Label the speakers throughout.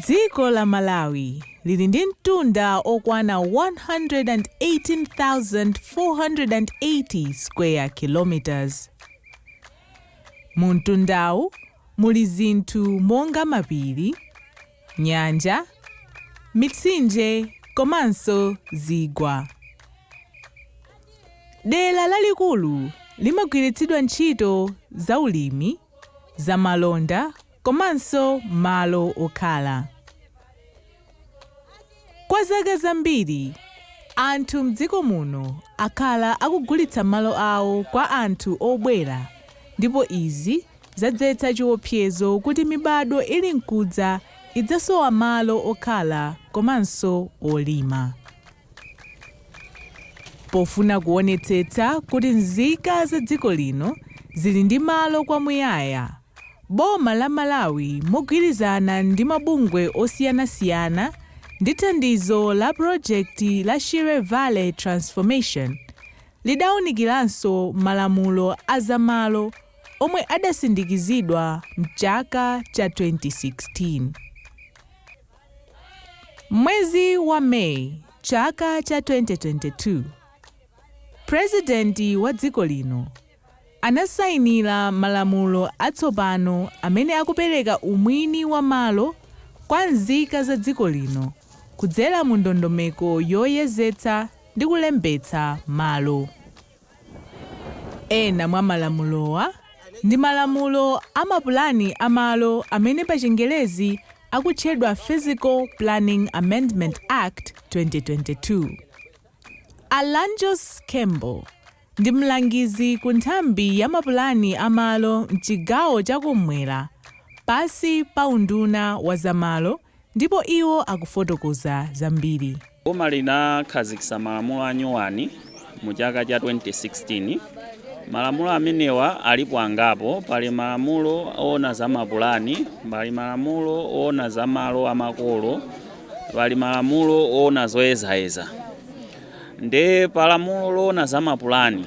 Speaker 1: Dziko la Malawi lili ndi mtunda okwana 118,480 square kilometers. Mu mtundawu muli zinthu monga mapiri, nyanja, mitsinje komanso zigwa. Dera lalikulu limagwiritsidwa ntchito zaulimi, zamalonda komanso malo okhala. Kwa zaka zambiri, anthu m'dziko muno akhala akugulitsa malo awo kwa anthu obwera ndipo izi zadzetsa chiopsezo kuti mibadwo ili mkudza idzasowa malo okhala komanso olima. Pofuna kuonetsetsa kuti nzika za dziko lino zili ndi malo kwamuyaya, boma la Malawi mogwirizana ndi mabungwe osiyanasiyana ndi thandizo la pulojekiti la Shire Valley Transformation lidawunikiranso malamulo a zamalo omwe adasindikizidwa mchaka cha 2016. Mwezi wa Meyi chaka cha 2022, Purezidenti wa dziko lino anasayinira malamulo atsopano amene akupereka umwini wa malo kwa nzika za dziko lino kudzera mu ndondomeko yoyezetsa ndi kulembetsa malo. Ena mwa malamulowa ndi malamulo a mapulani amalo amene pa Chingerezi akutchedwa Physical Planning Amendment Act 2022. Alanjos Kembo ndi mlangizi ku nthambi ya mapulani amalo mchigawo chakummwera pasi pa unduna wa zamalo, ndipo iwo akufotokoza zambiri.
Speaker 2: Boma linakhazikitsa malamulo a nyuwani mu chaka cha 2016. Malamulo amenewa alipo angapo. Pali malamulo oona za mapulani, pali malamulo oona za malo amakolo, pali malamulo oona zoyezayeza. Nde palamulo loona za mapulani,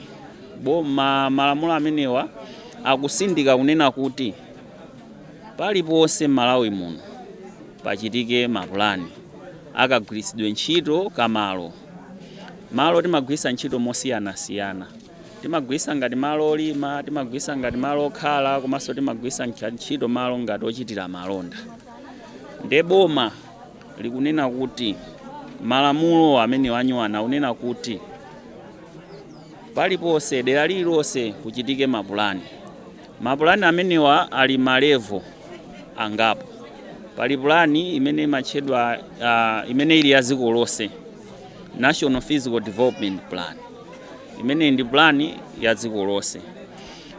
Speaker 2: boma malamulo amenewa akusindika kunena kuti paliponse m'Malawi muno pachitike mapulani akagwiritsidwe ntchito kamalo. Malo timagwiritsa ntchito mosiyanasiyana. Timagwiritsa ngati malo olima, timagwiritsa ngati malo okhala, komanso timagwiritsa ntchito malo ngati ochitira malonda. Nde boma likunena kuti malamulo amenewa anyuwani akunena kuti paliponse, dera lililonse, kuchitike mapulani. Mapulani amenewa ali ma level angapo. Pali pulani imene imatchedwa imene ili ya dziko lonse, National Physical Development Plan. Imene ndi pulani ya dziko lonse.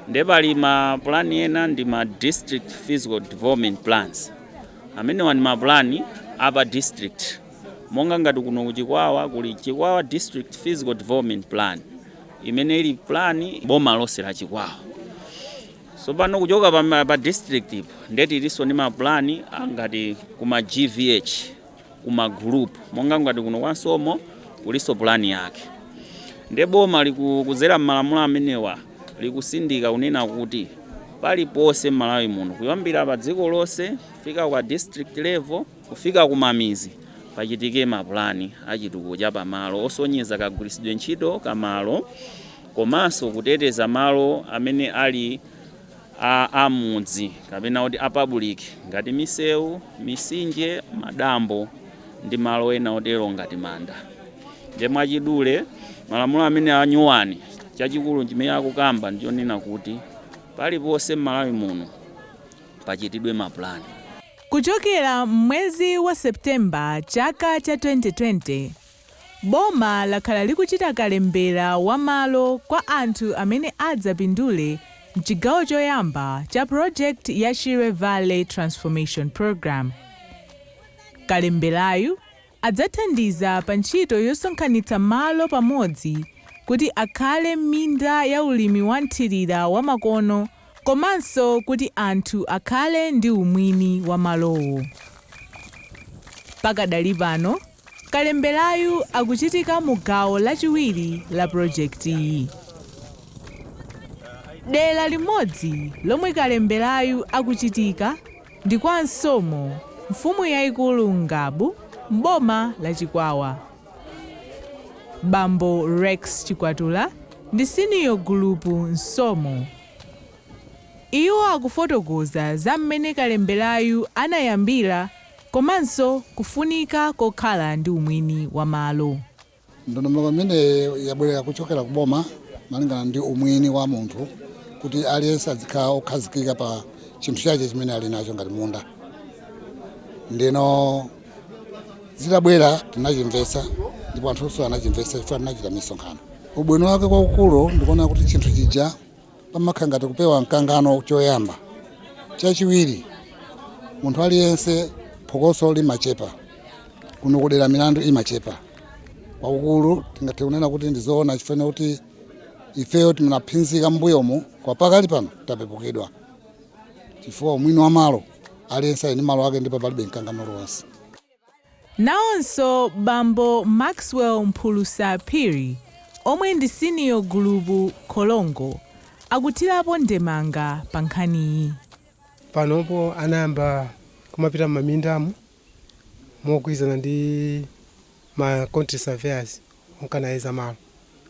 Speaker 2: Nde pali mapulani ena ndi ma District Physical Development Plans. Amenewa ndi mapulani apa district, monga ngati kuno kuChikwawa kuli Chikwawa District Physical Development Plan, imene ili plan boma lonse la Chikwawa. So pano kuchoka pa district ipo, nde tilinso ndi mapulani angati kuma GVH, kuma group, monga ngati kuno kwa Nsomo kulinso pulani yake. Nde boma likudzera m'malamulo amenewa likusindika kunena kuti paliponse m'Malawi muno, kuyambira pa dziko lonse kufika kwa district level, kufika kumamizi, pachitike mapulani achitukuko cha pamalo osonyeza kagwiritsidwe ntchito kamalo komanso kuteteza malo amene ali a amudzi kapena kuti a public, ngati misewu, misinje, madambo ndi malo ena otero ngati manda. Nde mwachidule, malamulo amene anyuwani, chachikulu chimene akukamba ndichonena kuti paliponse m'Malawi muno pachitidwe mapulani.
Speaker 1: Kuchokera mwezi wa Septemba chaka cha 2020, boma lakhala likuchita kalembera wa malo kwa anthu amene adzapindule mchigawo choyamba cha project ya Shire Valley Transformation Program. Kalemberayu adzathandiza pa ntchito yosonkhanitsa malo pamodzi kuti akhale minda ya ulimi wa nthirira wa makono komanso kuti anthu akhale ndi umwini wa malowo. Pakadali pano, kalemberayu akuchitika mu gawo lachiwiri la project iyi. Dera limodzi lomwe kalemberayu akuchitika ndi kwa Nsomo, Mfumu yayikulu Ngabu, mboma la Chikwawa. Bambo Rex Chikwatula ndi senior gulupu Nsomo. Iwo akufotokoza za mmene kalemberayu anayambira komanso kufunika kokhala ndi umwini wa malo.
Speaker 3: Ndondomeko imene yabwerera kuchokera kuboma malingana ndi umwini wa munthu, kuti aliyense azikhala okhazikika pa chinthu chake chimene ali nacho ngati munda. Ndino zitabwera tinachimvetsa, ndipo anthunso anachimvetsa chifukwa tinachita misonkhano. Ubwino wake kwakukulu ndikuona kuti chinthu chija pamakhala ngati kupewa mkangano choyamba. Chachiwiri, munthu aliyense phokoso limachepa kuno kudera, milandu imachepa kwakukulu. Tingathe kunena kuti ndizoona chifukwa kuti ifeyo tinaphinzika m'mbuyomu, kwa pakali pano tapepukidwa chifukwa umwini wa malo, aliyense ali ndi malo ake ndipo palibe mkangano uliwonse.
Speaker 1: Nawonso bambo Maxwell Mphulusa Phiri, omwe ndi senior gulupu Kholongo, akuthirapo ndemanga pa nkhaniyi.
Speaker 4: Panopo anayamba kumapita m'mamindamu mogwirizana ndi ma country surveyors onkanayeza malo.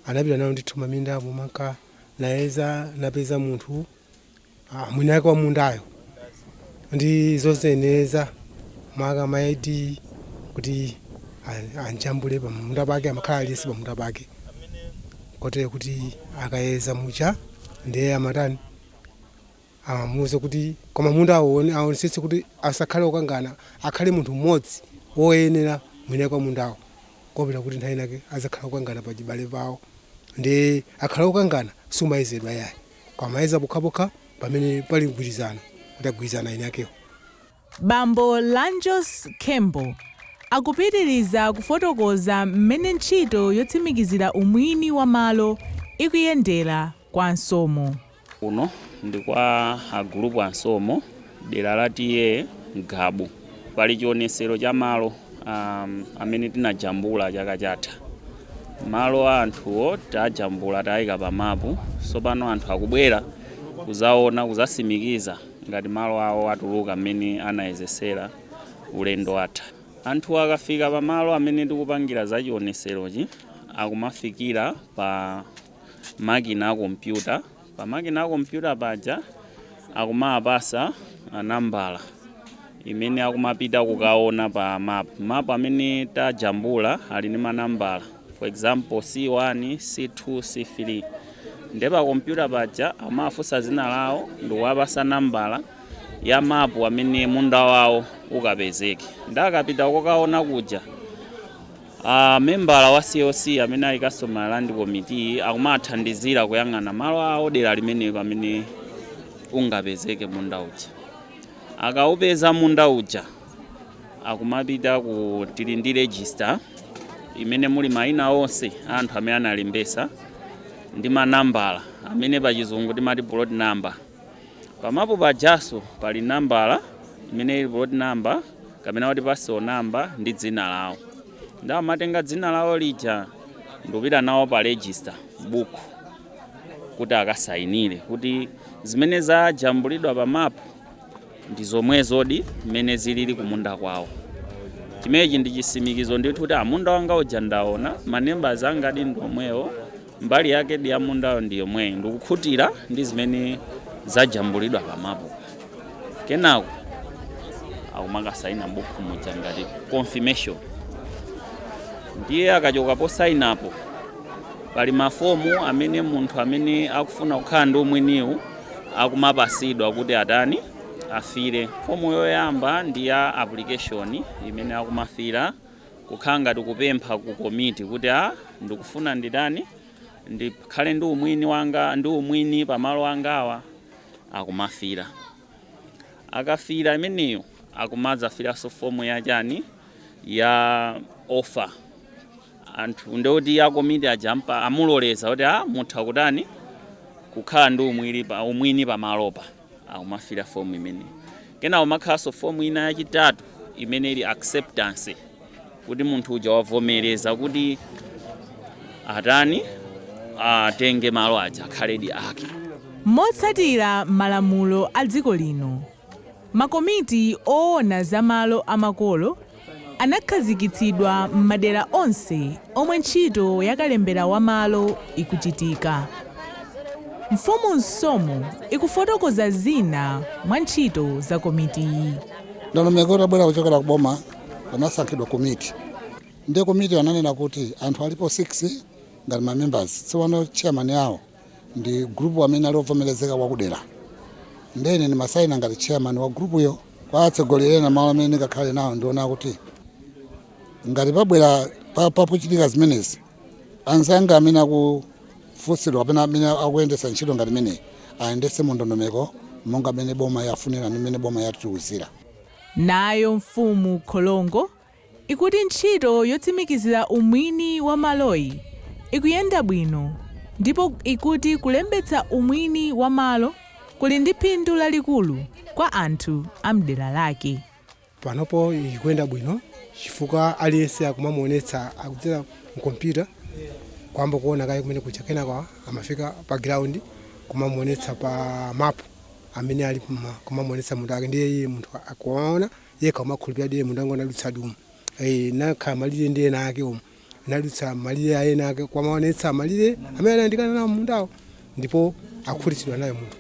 Speaker 4: Anapita nawo ndithu mamindamu, manka nayeza, napeza munthu mwini wake wa mundayo ndi zozeneza maka ma ID kuti anjambule pamunda pake. Amakhala aliyense pamunda pake, kotero kuti akayeza mucha ndiye amatani, amamuwuza kuti koma munda aonesetse kuti asakhale okangana, akhale munthu mmodzi woyenera mwini wake wa mundawo, kopita kuti nthawi inake azakhala okangana pachibale pawo. Ndi akhala okangana sumayezedwa yayi, kwamayeza pokhapokha pamene pali mgwirizano, kuti agwirizana eni akewo.
Speaker 1: Bambo Lanjos Kembo akupitiriza kufotokoza mmene ntchito yotsimikizira umwini wa malo ikuyendera kwa Nsomo.
Speaker 2: Kuno ndi kwa agulupu Ansomo, dera la T/A Ngabu. Pali chionesero cha malo amene tinajambula chaka chatha. Malo a anthuwo tajambula, tayika pa mapu. Tsopano anthu akubwera kuzaona, kuzasimikiza ngati malo awo atuluka mmene anayezesera ulendo watha. Anthu akafika pa malo amene tikupangira za chioneserochi, akumafikira pa makina a kompyuta. Pa makina a kompyuta paja akumapasa nambala imene akumapita kukaona pa map. Map amene tajambula ali ndi manambala, for example C1, C2, C3. Nde pa kompyuta paja amafunsa zina lawo ndikuwapasa nambala ya mapu amene munda wawo ukapezeke. Ndi akapita kukaona kuja, membala wa COC amene ali Customary Land Committee akumathandizira kuyang'ana malo awo dera limene pamene ungapezeke munda uja. Akawupeza munda uja, akumapita ku tili ndi register imene muli mayina onse anthu amene analembesa ndi manambala amene pachizungu timati plot number. Pamapu pajaso pali nambala imene ili plot number kapena kuti parcel number ndi dzina lawo. Ndi amatenga dzina lawo lija ndikupita nawo pa register book kuti akasayinire kuti zimene zajambulidwa pa mapu ndi zomwezodi mmene zilili kumunda kwawo. Chimenechi ndi chisimikizo ndithu kuti amunda wanga uja ndaona, manembers anga adi ndi omwewo, mbali yake di ya mundawo ndi yomweyo, ndikukhutira ndi zimene zajambulidwa pa mapu. Kenako akumakasayina buku muja ngati confirmation. Ndiye akachoka posayinapo, pali mafomu amene munthu amene akufuna kukhala ndi umwiniwu akumapasidwa kuti atani, afire. Fomu yoyamba ndi ya application imene akumafira kukhala ngati kupempha ku komiti kuti a ndikufuna nditani, ndikhale ndi umwini wanga, ndi umwini pamalo angawa. Akumafira. Akafira imeneyo, akumadzafiranso fomu yachani, ya offer. Anthu ndekuti ya komiti aja amuloleza kuti a mutha kutani, kukhala ndi umwini pamalopa. Akumafira fomu imeneyo. Kenako umakhalanso fomu ina yachitatu imene ili acceptance, kuti munthu uja wavomereza kuti atani, atenge malo aja akhaledi ake.
Speaker 1: Motsatira malamulo a dziko lino, Makomiti oona za malo amakolo anakhazikitsidwa m'madera onse omwe ntchito yakalembera wamalo ikuchitika. Mfumu Nsomo ikufotokoza zina mwa ntchito za komitiyi.
Speaker 3: Ndondomeko itabwera kuchokera kuboma, panasankhidwa komiti. Ndiye komiti ananena kuti anthu alipo 6 ngati ma members. Tsopano chairman yawo ndi group amene ali ovomerezeka wakudera. Ndene ndimasayina ngati chairman wa group yo. Kwa atsogoleri ena, malo amene ndingakhale nawo, ndiona kuti ngati pabwera pakuchitika zimenezi, anzanga amene akufunsidwa kapena amene akuyendetsa ntchito ngati imeneyi ayendetse mu ndondomeko monga amene boma yafunira ndi mmene boma yatiuzira.
Speaker 1: Nayo mfumu Kholongo ikuti ntchito yotsimikizira umwini wa maloyi ikuyenda bwino, ndipo ikuti kulembetsa umwini wa malo kuli ndi phindu lalikulu kwa anthu a mdera lake.
Speaker 4: Panopo ikuyenda bwino chifukwa aliyense akumamuonetsa akudzera mkompyuta, kwamba kuona kaye kumene kucha, kenaka amafika pa ground kumamuonetsa pa map amene ali kumamuonetsa munthu ake. Ndiye iye munthu akuona yekha, umakhulupirira ndiye munthu angona adutsa dumu, nakhala malire ndi ena ake umu, nadutsa malire a ena ake, kwamaonetsa malire amene anayandikana nawo mundawo, ndipo akhutitsidwa nayo munthu,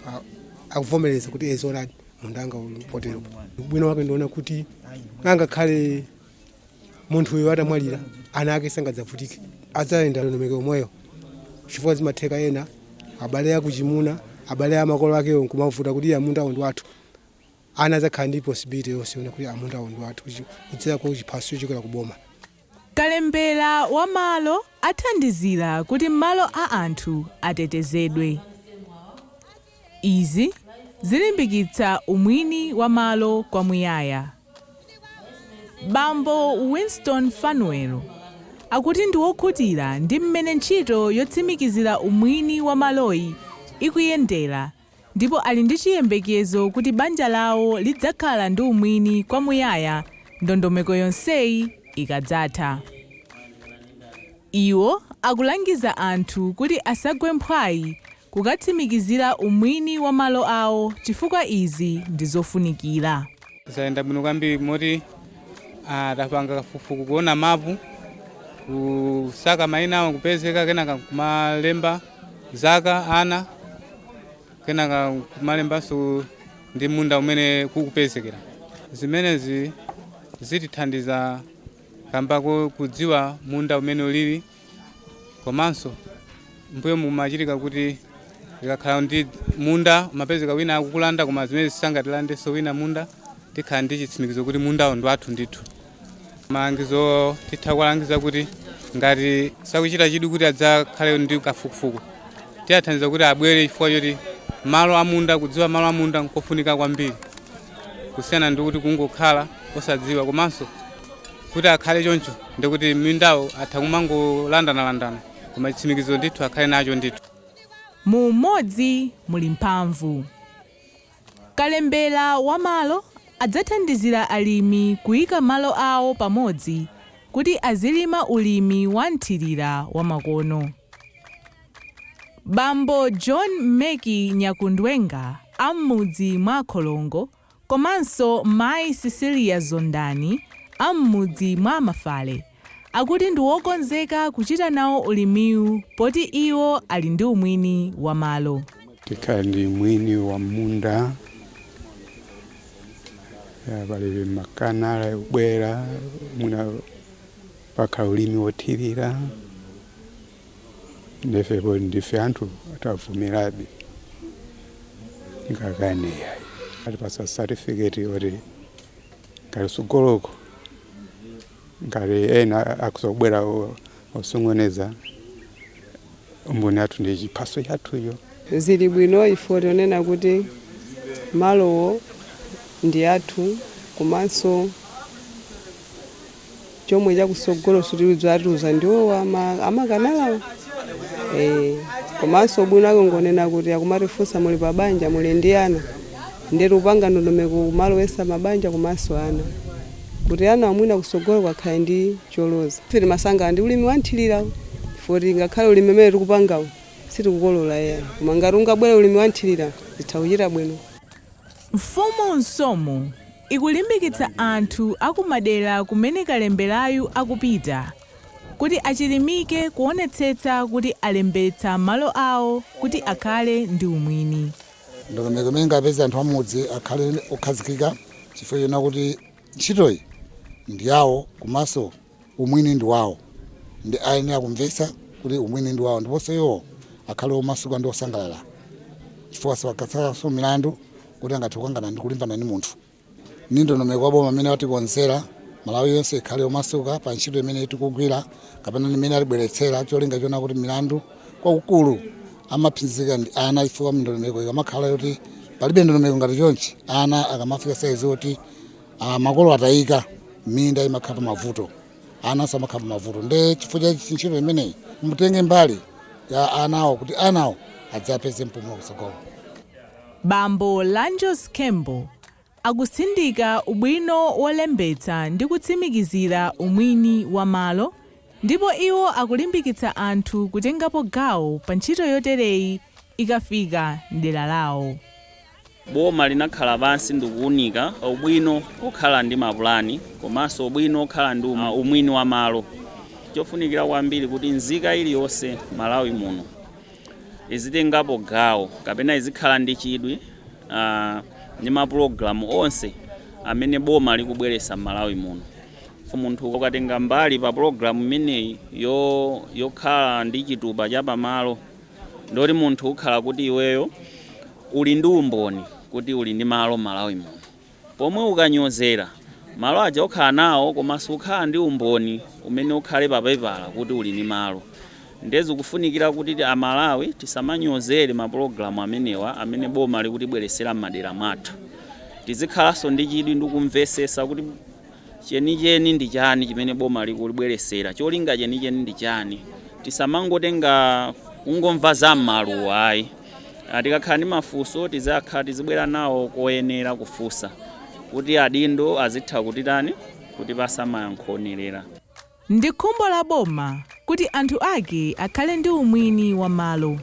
Speaker 4: akuvomereza kuti ezonadi munthu anga uli poteropo. Bwino wake ndiona kuti angakhale munthu uyo atamwalira, ana ake sangadzavutike, adzayenda ndondomeko omweyo, chifukwa zimatheka ena abale akuchimuna, abale amakolo akewo nkumavuta kuti iye amundawo ndi wathu. Ana adzakhala ndi possibility yonse yona kuti amundawo ndi wathu kudzera ku chiphaso chochokera kuboma.
Speaker 1: Kalembera wa malo athandizira kuti malo a anthu atetezedwe. Izi zilimbikitsa umwini wa malo kwamuyaya. Bambo Winston Fanuelo akuti ndi wokhutira ndi mmene ntchito yotsimikizira umwini wa maloyi ikuyendera, ndipo ali ndi chiyembekezo kuti banja lawo lidzakhala ndi umwini kwamuyaya ndondomeko yonseyi ikadzatha. Iwo akulangiza anthu kuti asagwe mphwayi kukatsimikizira umwini wa malo awo, chifukwa izi ndi zofunikira.
Speaker 5: Zayenda bwino kwambiri moti tapanga kafukufuku kuona mapu, kusaka mayina awo, kupezeka, kenaka kumalemba zaka ana, kenaka kumalembanso ndi munda umene kukupezekera. Zimenezi zitithandiza kambako kudziwa munda umene ulili. Komanso mbuyo mumachitika kuti ikakhala ndi munda umapezeka wina akukulanda, koma zimene zisangatilandenso wina munda, tikhala ndi chitsimikizo kuti mundawo ndi wathu ndithu. Malangizo titha kuwalangiza kuti ngati sakuchita chidwi kuti adzakhale ndi kafukufuku, tiyathandiza kuti abwere, chifukwa choti malo amunda, kudziwa malo amunda nkofunika kwambiri kusiyana ndi kuti kungokhala osadziwa. Komanso kuti akhale choncho ndikuti mindawo atha kumangolandanalandana, koma chitsimikizo ndithu akhale nacho ndithu.
Speaker 1: Mu umodzi muli mphamvu. Kalembera wa malo adzathandizira alimi kuyika malo awo pamodzi kuti azilima ulimi wa mthirira wamakono. Bambo John Meki Nyakundwenga am'mudzi mwa Kholongo komanso mayi Cecilia Zondani am'mudzi mwa Mafale akuti ndi wokonzeka kuchita nawo ulimiwu poti iwo ali ndi umwini wa malo.
Speaker 6: Tikhala ndi mwini wa munda ya, pali makanala kubwera mwina pakhala ulimi wothirira. Ndifepo ndife anthu atavumirabe ngakane yayi, atipasa certificate yoti ngati sugoloko ngati ena akuzobwera osung'oneza, umboni athu ndi chiphaso chathuyo.
Speaker 7: Zili bwino ifo tionena kuti malowo ndi athu, komanso chomwe chakusogolo sitiuza ndiwo amakanalawo. Komanso bwino ake ngonena kuti akumatifunsa muli pa banja, muli ndi ana, ndetu upanga ndondomeko kumalowesa mabanja komanso ana, kuti ana amwina kusogolo kwakhale ndi choloza. Ife timasanga ndi ulimi wanthirira, foti ngakhale ulimi umene tikupangawo sitikukolola yayi, koma ngati ungabwere ulimi wanthirira zitha kuchita bwino.
Speaker 1: Mfumu Msomo ikulimbikitsa anthu akumadera kumene kalemberayu akupita kuti achilimike kuonetsetsa kuti alembetsa malo awo kuti akhale ndi umwini.
Speaker 3: Ndondomeko imene ingapeze anthu amudzi akhale okhazikika, chifukwa chona kuti ntchitoyi ndi yawo komanso umwini ndi wawo, ndi ayenera kumvetsa kuti umwini ndi wawo, ndiponso iwo akhale omasuka ndi osangalala, chifukwa siwakhatsaso milandu kuti angathe kukangana ndi kulimbana ndi munthu. Ni ndondomeko waboma amene watikonzera, Malawi yonse ikhale omasuka pa ntchito imene tikugwira kapena imene atibweretsera, cholinga chona kuti milandu kwakukulu amapsinjika ndi ana, chifukwa ndondomeko ikamakhala yoti palibe ndondomeko ngati chonchi, ana akamafika saizi yoti makolo atayika minda imakhala pa mavuto, ana samakhala pa mavuto. Nde chifukwa cha ntchito imeneyi mutenge mbali ya anawo kuti anawo adzapeze mpumulo kutsogolo.
Speaker 1: Bambo Lanjos Kembo akusindika ubwino wolembetsa ndi kutsimikizira umwini wa malo, ndipo iwo akulimbikitsa anthu kutengapo gawo pa ntchito yotereyi ikafika mdera lawo.
Speaker 2: Boma linakhala pansi ndikuwunika ubwino okhala ndi mapulani komanso ubwino okhala ndi umwini wa malo. Chofunikira kwambiri kuti nzika iliyonse Malawi muno izitengapo gawo kapena izikhala ndi chidwi ndi mapulogalamu onse amene boma likubweretsa m'Malawi muno. Munthu ukatenga mbali pa pulogalamu imeneyi yokhala ndi chitupa cha pamalo, ndoti munthu ukhala kuti iweyo uli ndi umboni kuti uli ndi malo Malawi muno. Pomwe ukanyozera malo aja okhala nawo, komanso ukhala ndi umboni umene ukhale papepala kuti uli ndi malo. Ndezi kufunikira kuti Amalawi tisamanyozere mapulogalamu amenewa amene boma likutibweretsera m'madera mwathu. Tizikhalanso ndi chidwi ndi kumvesesa kuti chenicheni ndi chani chimene boma likubweretsera, cholinga chenicheni ndi chani. Tisamangotenga kungomva za m'maluwa ayi. Tikakhala ndi mafunso tizakhala tizibwera nawo koyenera kufunsa kuti adindo azitha kutitani kuti pasamayankhonerera.
Speaker 1: Ndi khumbo la boma kuti anthu ake akhale ndi umwini wa malo,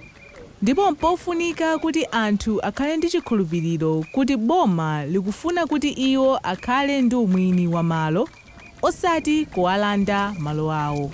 Speaker 1: ndipo mpofunika kuti anthu akhale ndi chikhulupiriro kuti boma likufuna kuti iwo akhale ndi umwini wa malo, osati kuwalanda malo awo.